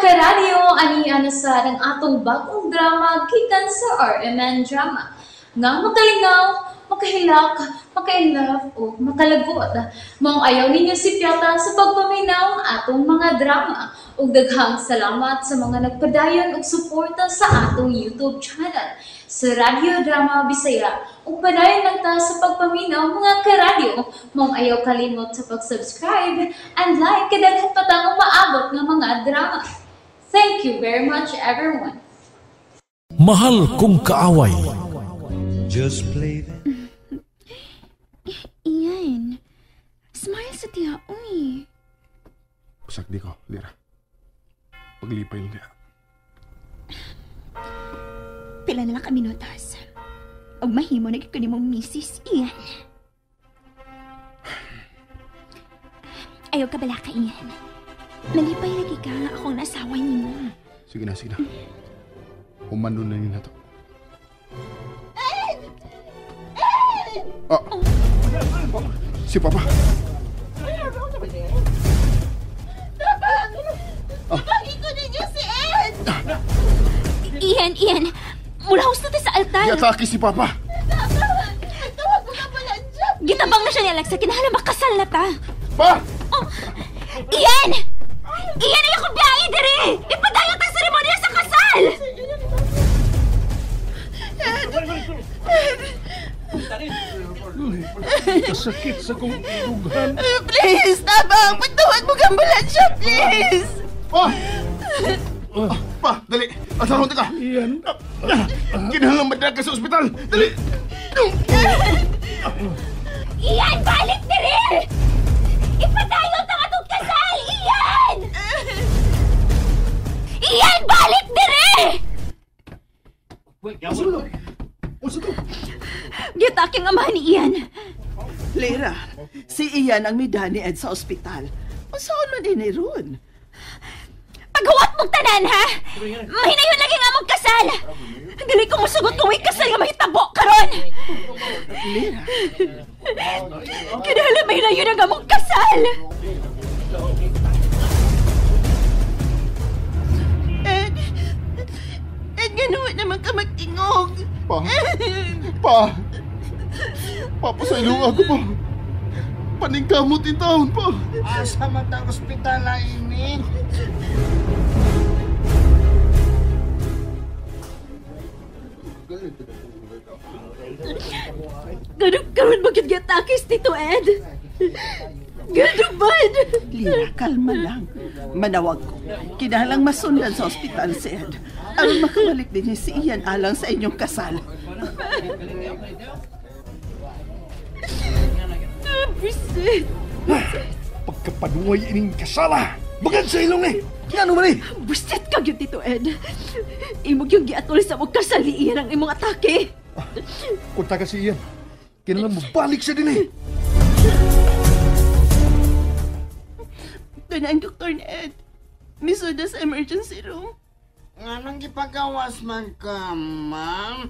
Karadyo, ani na sa ang atong bagong drama gikan sa RMN Drama. Nga makalingaw, makahilak, makainlove o makalagot. Maong ayaw ninyo sipyata sa pagpaminaw ang atong mga drama. Ug daghang salamat sa mga nagpadayon og suporta sa atong YouTube channel sa Radyo Drama Bisaya. Ug padayon lang ta sa pagpaminaw, mga karadyo. Maong ayaw kalimot sa pag-subscribe and like kay daghan pa tang umaabot nga mga drama. Thank you very much, everyone. Mahal Kong Kaaway. Just play that. Ian, smile sa tiya, uy. Usag di ko, Lira. Paglipay niya. Pila na lang ka minutos. Og mahimo na gyud ko nimong misis, Ian. Ayaw ka bala ka, Ian. Malipay lagi ka nga akong nasawa nimo. Sige na, sige na. Humano na niya na to. Ed! Ed! Ah. Oh, si Papa. Tabang! Tabangin ko ninyo si Ed! Ian, Ian! Mula na tayo sa altar! Giatake si Papa! Tabang! Tawag mo ka pala dyan! Gitabang na siya ni Alexa, kinahanglan makasal na ta! Pa! Oh! Ian! Ian, ay akong biyahe diri! Ipadayon ta seremonya sa kasal! Ed! Ed! Kasakit sa kong dughan. Please, tabang! Pagtawag mo kang ambulansya, please! Pa! Pa, dali! Asaron ka! Ian! Kinahanglan madala ka sa ospital! Dali! Ian, balik diri! Ipadayon ta atong kasal! Ian! Ian, balik diri! Unsa to? Giatake ang amahan ni Ian. Lira, si Ian ang midani Ed sa ospital. Unsaon man ini ron? Paghuwat mong tanan, ha? Mahinayon lagi nga mong kasal. Dili ko musugot kung may kasal nga mahitabo karon. Lira. Kinahanglan mahinayon ang among kasal. Ed, Ed, gano'n naman ka magtingog. Pa! Pa! Papasaylo ako, pa! Paningkamot in taon, pa! Asa man tang ospital na ini? Ganun karon bakit giatakis, Tito Ed? Ganun ba? Lira, kalma lang. Manawag ko. Kinahanglang masundan sa ospital si Ed. Aron makabalik din si Ian alang sa inyong kasal. Buset! Pagkapaduway ining kasala! Bagad sa ilong eh! Ano man eh? Buset ka gyud, Tito Ed! Imog yung giatol sa mong kasal ni Ian ang imong atake! Kunta ka si Ian. Kinahanglan mo balik siya din eh! Doon ang doktor ni Ed. Miso na sa emergency room. Nganong gipagawas man ka, ma'am?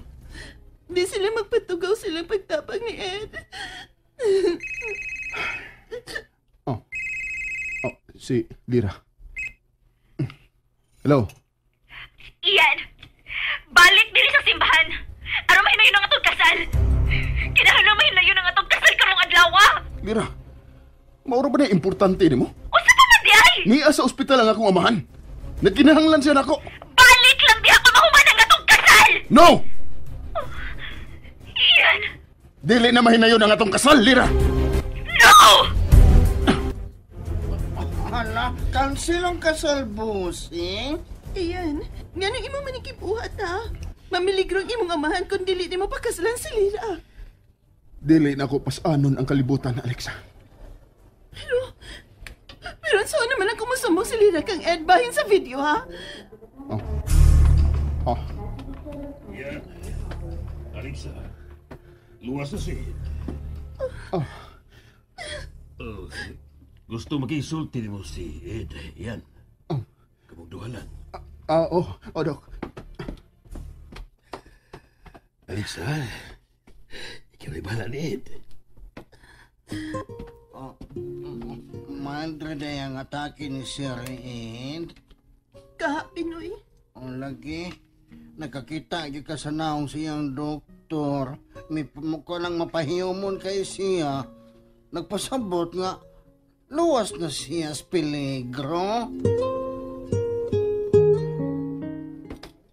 Di sila magpatugaw silang pagtapang ni Ed. Oh. Oh, si Lira. Hello? Ian! Balik diri sa simbahan! Aron mahinayon ang atong kasal! Kinahanglan mahinayon ang atong kasal karong adlaw! Lira, mauro ba na importante nimo? Unsa pa man di ay? Niya sa ospital ang akong amahan. Nagkinahanglan siya nako. Balik lang diha ko mahuman ang atong kasal! No! Ian! Dili na mahinayon ang atong kasal, Lira! No! Hala, cancel ang kasal, busing. Ian, nganong imong manikibuhat ha? Mamiligrong imong amahan kung dili nimo pakasalan si Lira. Dili na ako pasanon ang kalibutan, Alexa. Pero saan naman ang kumusumbong si Lira kang Ed bahin sa video, ha? Oh. Oh. Ian, Alexa, luwas na si Ed. Oh. Oh, gusto makisulti nimo si Ed, Ian. Oh. Kamong duha lang. Oh, oh, Dok. Alexa, ikaw ay bahala ni Ed. Oh, Madre na yung atake ni Sir Ed. Ka? Lagi, nakakita gyud ka sa naong siyang doktor. May mukha lang mapahiyumon kay siya. Nagpasabot nga, luwas na siya sa peligro.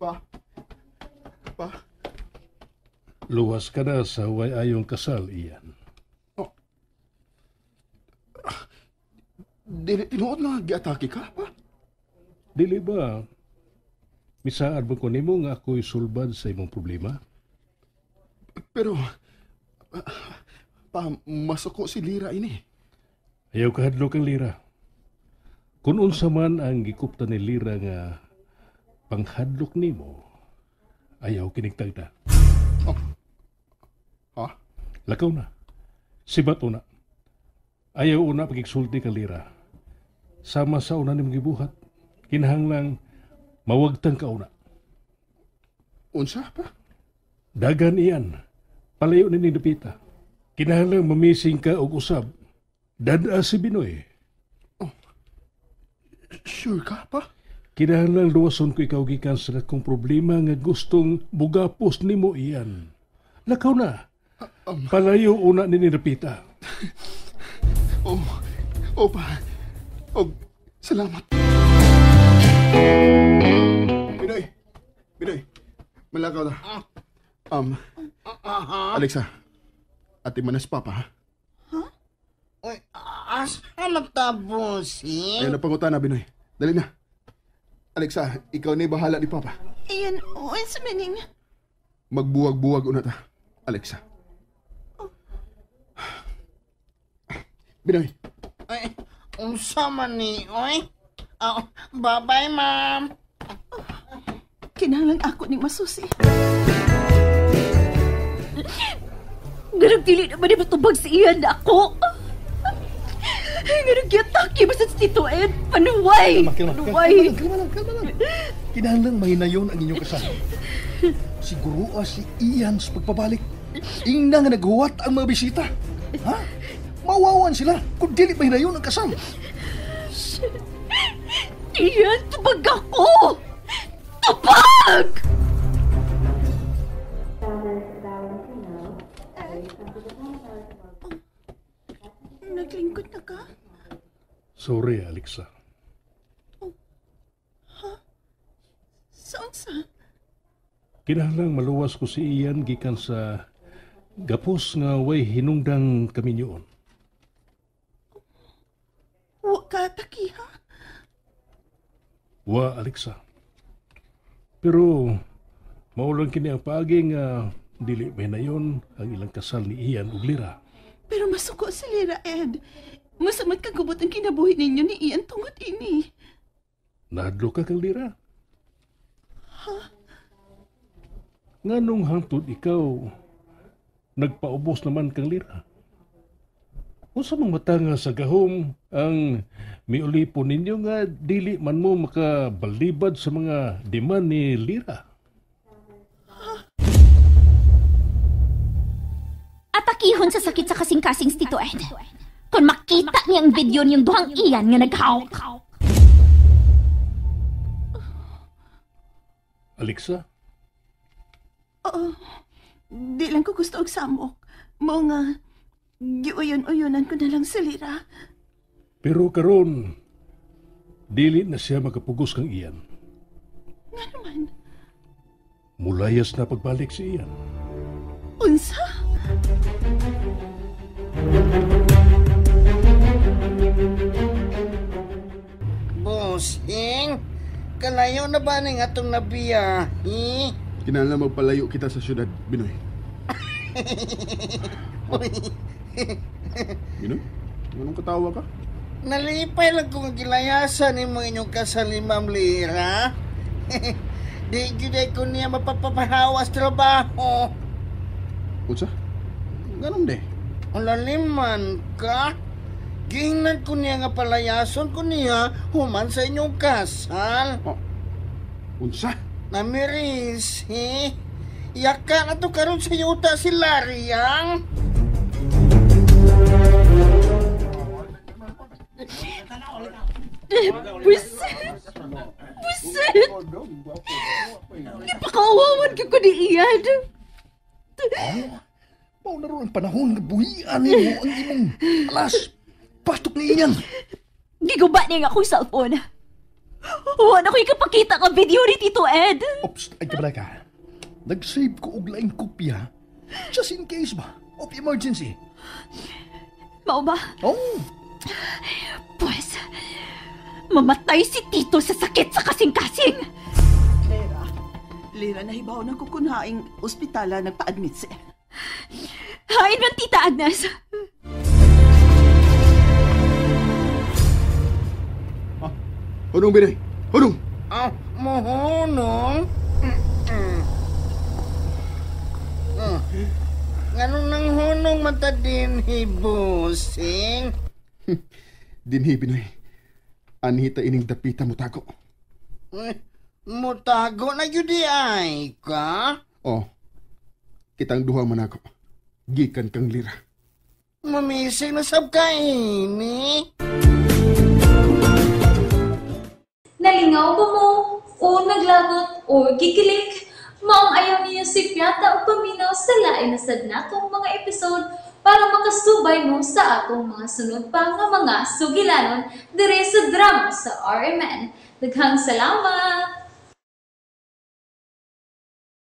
Pa? Pa? Luwas ka na sa way ayong kasal, Ian. Oh. Dili, tinuod nga giatake ka, pa? Dili ba? Misaad ba ko nimo nga ako'y sulbad sa imong problema? Pero, pa, masuko si Lira ini. Ayaw kahadlok ang Lira. Kung unsa man ang gikupta ni Lira nga panghadlok nimo, ayaw kinigtagda. Oh. Ha? Lakaw na. Sibat una. Ayaw una pagigsulti kang Lira. Sama sa una nimong gibuhat. Kinahanglang mawagtang ka una. Unsa pa? Dagan iyan. Palayo ni Dupita. Kinahanglang mamising ka og usab. Dada si Binoy. Oh. Sure ka pa? Kinahanglang luwason ko ikaw gikan sa dakong problema nga gustong bugapos nimo iyan. Lakaw na. Palayo una ni Dupita. Oh, oh pa. Oh, salamat. Binoy, Binoy, malakaw na. Alexa, ati manas papa, ha? Huh? Uy, asa nagtabusin? Ayun na pangutana, Binoy. Dali na. Alexa, ikaw na bahala ni Papa. Iyan, unsa maning? Magbuwag-buwag una ta, Alexa. Oh. Binoy. Ay, unsa man ni, oy? Oh, bye-bye, ma'am. Oh, kinahanglan ako ning masusi. Ganang dili naman ni matubag si Ian na ako. Ganang giyatake ba sa Tito Ed? Panuway! Panuway! Kalma lang, kalma lang. Kinahanglan mahinayon ang inyong kasal. Siguro si Ian sa pagpabalik. Ingna nga naghuwat ang mga bisita. Ha? Mawawan sila kung dili mahinayon ang kasal. Shit. Ian, tubag ako! Tubag! Naglingkod na ka? Sorry, Alexa. Oh. Ha? Saan sa? Kinahanglang maluwas ko si Ian gikan sa gapos nga way hinungdang kaminyoon. Wa ka ataki, ha? Wa, Alexa. Pero maulang kini ang paagi nga dili mahinayon ang ilang kasal ni Ian ug Lira. Pero masuko si Lira, Ed. Masamad kagubot ang kinabuhi ninyo ni Ian tungod ini. Nahadlok ka kang Lira? Ha? Nganong hangtod ikaw nagpaubos naman kang Lira? Unsa mang mata nga sa gahom ang miulipon ninyo nga dili man mo makabalibad sa mga demand ni Lira? Atakihon sa sakit sa kasing-kasing si Tito Ed. Kung makita niya ang video niyong duhang Ian nga naghawak. Alexa? Oo. Di lang ko gusto og samok. Mao nga, giuyon-uyonan ko na lang si Lira. Pero karon, dili na siya makapugos kang Ian. Nga naman? Mulayas na pagbalik si Ian. Unsa? Bossing, kalayo na ba ning atong nabiyahe? Kinahanglan magpalayo kita sa syudad, Binoy. Binoy? Anong katawa ka? Nalipay lang kung gilayasan ni mo inyong kasal ni Ma'am Lira. Di gyud ko niya mapapahawas trabaho. Unsa? Ganun de. Alaliman ka. Gingnan ko niya nga palayason ko niya human sa inyong kasal. Oh. Unsa? Namiris, he? Yaka na to karon sa yuta si Lariang. Buset! Buisit! Gipakaawawan ka ko ni Ian. Oh, mao na ron ang panahon nga buhian nimo ang imong alas. Patok ni Ian. Giguba niya nga akong cellphone. Wala na ko ikapakita nga video ni Tito Ed. Ops, ay kabala ka. Nag-save ko og laing kopya. Just in case ba? Of emergency. Mao ba? Oh. Pues, mamatay si Tito sa sakit sa kasing-kasing. Lera, Lera, nahibaw na ko kung haing ospitala nagpa-admit siya. Hain man, Tita Agnes. Hunong, Binay. Hunong! Ah, mohonong? Nganong nang hunong mata din, hibusing? Dinhi, Binoy. Anhita ining dapita mo tago. Eh, mutago na yun di ay ka? Oh, kitang duha man ako. Gikan kang Lira. Mamising na sab ka ini. Nalingaw ba mo? O naglagot o gikilig? Maong ayaw niyo si Piata o paminaw sa lain na sad natong mga episode para makasubay mo sa atong mga sunod pa nga mga sugilanon dire sa drama sa RMN. Daghang salamat!